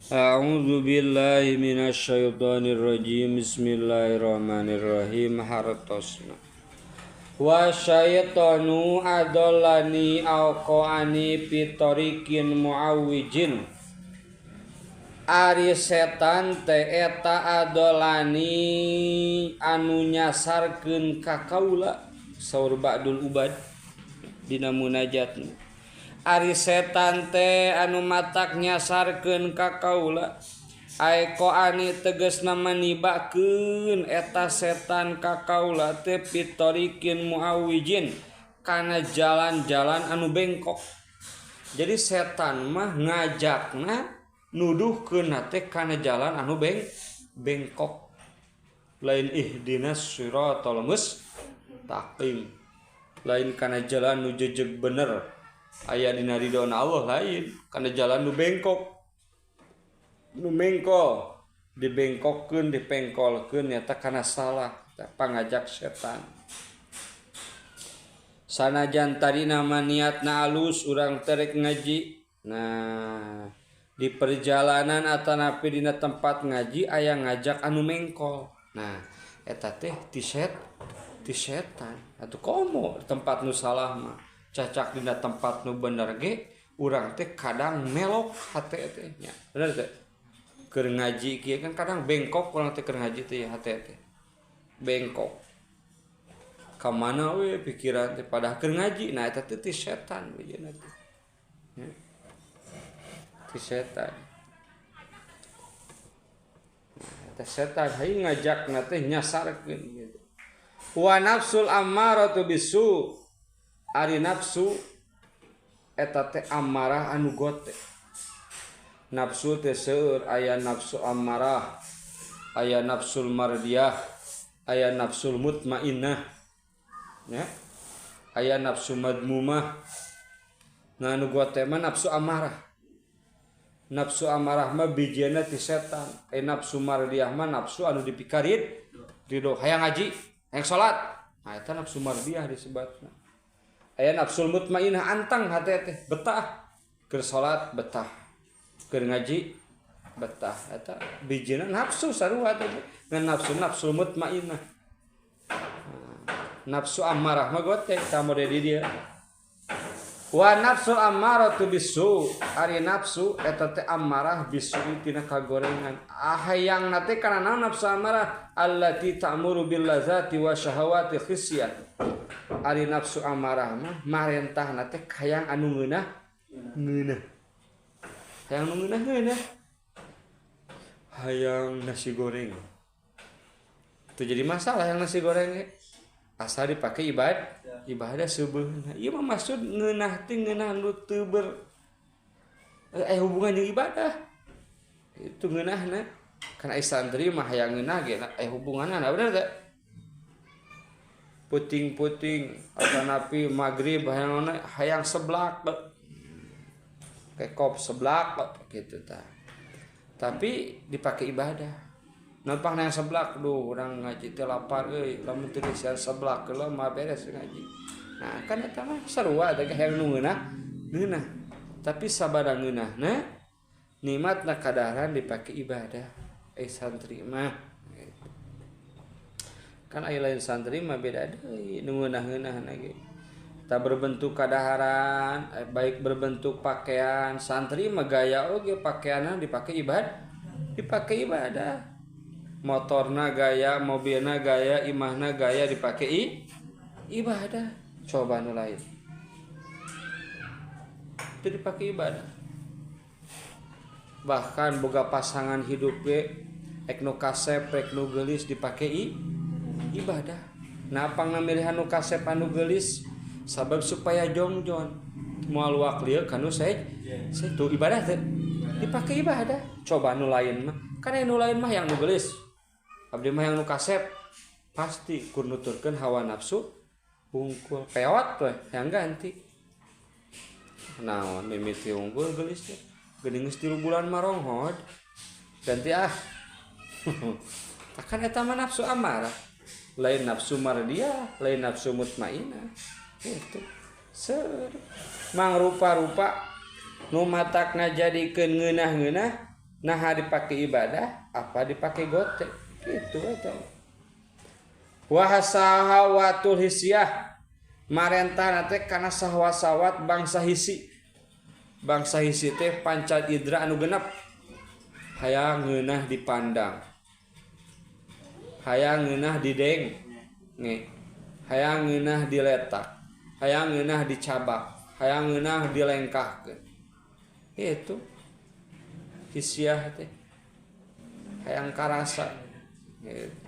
A'udzu billahi minasyaitonir rajim. Bismillahirrahmanirrahim. Hartosna. Wa syaitanu adallani auqani fi tariqin muawwijin. Ari setan teh eta adolani anu nyasarkeun ka kaula, saur Ba'dul Ubad dina munajatna. Ari setan teh anu matak nyasarkeun ka kaula, aeko ani tegasna manibakeun eta setan ka kaula teh fitorikin muawijin, kana jalan-jalan anu bengkok. Jadi setan mah ngajakna nuduhkeun teh kana jalan anu bengkok. Lain ihdinas siratal mustaqim, lain kana jalan nu jejeg bener aya dina ridona Allah, lain kana jalan nu bengkok, nu mengkol, dibengkokkeun, dipengkolkeun nyata kana salah pangajak setan. Sanajan tadina mah niatna alus urang terek ngaji, nah di perjalanan atanapi dina tempat ngaji aya ngajak anu mengkol. Nah eta teh ti setan. Atuh komo tempat nu salah mah, cacak dina tempat nu bener ge urang teh kadang melok hate teh nya. Bener teh? Keur ngaji kieu kan kadang bengkok urang teh keur ngaji teh hate teh. Bengkok. Ka mana we pikiran teh padahal keur ngaji. Nah eta teh ti setan ujana teh. Nya. Ti setan. Nah, eta setan hayu ngajakna teh nyasarkeun gitu. Wa nafsul ammaratu bisu. Ari nafsu eta teh amarah anu gote. Nafsu teh seueur, aya nafsu amarah, aya nafsul mardiyah, aya nafsul mutmainnah, ya. Aya nafsu madmumah. Nah anu gote mah nafsu amarah. Nafsu amarah mah bijieuna ti setan. Nafsu mardiyah mah nafsu anu dipikarid ridho, hayang ngaji, hayang salat. Nah eta nafsu mardiyah disebutna. Aya nafsul mutmainnah antang hate teh betah keur salat betah, keur ngaji betah. Eta bijieuna nafsu sarua teh ngan nafsu nafsul mutmainnah. Nafsu amarah mah gote tah mode di dieu. Wa nafsu ammaratu bisu. Ari nafsu eta teh amarah bisu tina kagorengan. Hayangna teh kana naon nafsu amarah? Allati ta'muru bil lazati wa syahawati khisyah. Ari nafsu amarah mah marentahna teh hayang anu ngeunah ngeunah. Hayang anu ngeunah ngeunah. Hayang nasi goreng. Itu jadi masalah yang nasi goreng ge. Asal dipake ibadah seubeuna. Ieu mah maksud ngeunah teh ngeunah nu teu ber hubungan jeung ibadah. Itu ngeunahna. Kan ai santri mah hayang ngeunah ge hubunganna bener teh? Puting-puting atanapi magrib hayang hayang seblak kekop seblak gitu tah. Tapi dipake ibadah. Nampang yang seblak duh urang ngaji teh lapar euy, lamun teu disiar seblak heula mah beres ngaji. Nah kan eta mah sarua teh hayang nu ngeunah ngeunah. Tapi sabada ngeunahna nikmatna kadaharan dipake ibadah. Santri mah gitu. Kan aya lain santri mah beda deui nu ngeunah-ngeunahna ge. Tak berbentuk kadaharan, baik berbentuk pakaian. Santri mah gaya oge pakaianna dipake ibadah, dipake ibadah. Motorna gaya, mobilna gaya, imahna gaya dipake ibadah. Coba nu lain. Itu dipake ibadah. Bahkan boga pasangan hidup ge ek nu kasep, ek nu geulis dipake ibadah. Nah pangna milihan nu kasep anu geulis sabab supaya jongjon moal luak lieu kanu itu ibadah teh dipake ibadah. Coba nu lain mah, kan nu lain mah yang nu geulis, abdi mah yang nu kasep pasti kur nuturkeun hawa nafsu hungkul peot we yang ganti. Naon mimiti unggul geulis teh geuning geus 3 bulan mah ronghod ganti ah. Kan eta mah nafsu amarah, lain nafsu mardiyah, lain nafsu mutmainah. Itu ser mangrupa-rupa nu matak ngajadikeun ngeunah-ngeunah Nah dipake ibadah apa dipake gote gitu eta. Wa hasawatul hisiyah marentah teh kana sahwat-sahwat bangsa hisi. Bangsa hisi teh panca indra anu genep. Hayang ngeunah dipandang. Hayang ngeunah dideng. Nge. Hayang ngeunah diletak. Hayang ngeunah dicabak. Hayang ngeunah dilengkahkeun. Itu hisiah teh. Hayang karasa. Gitu.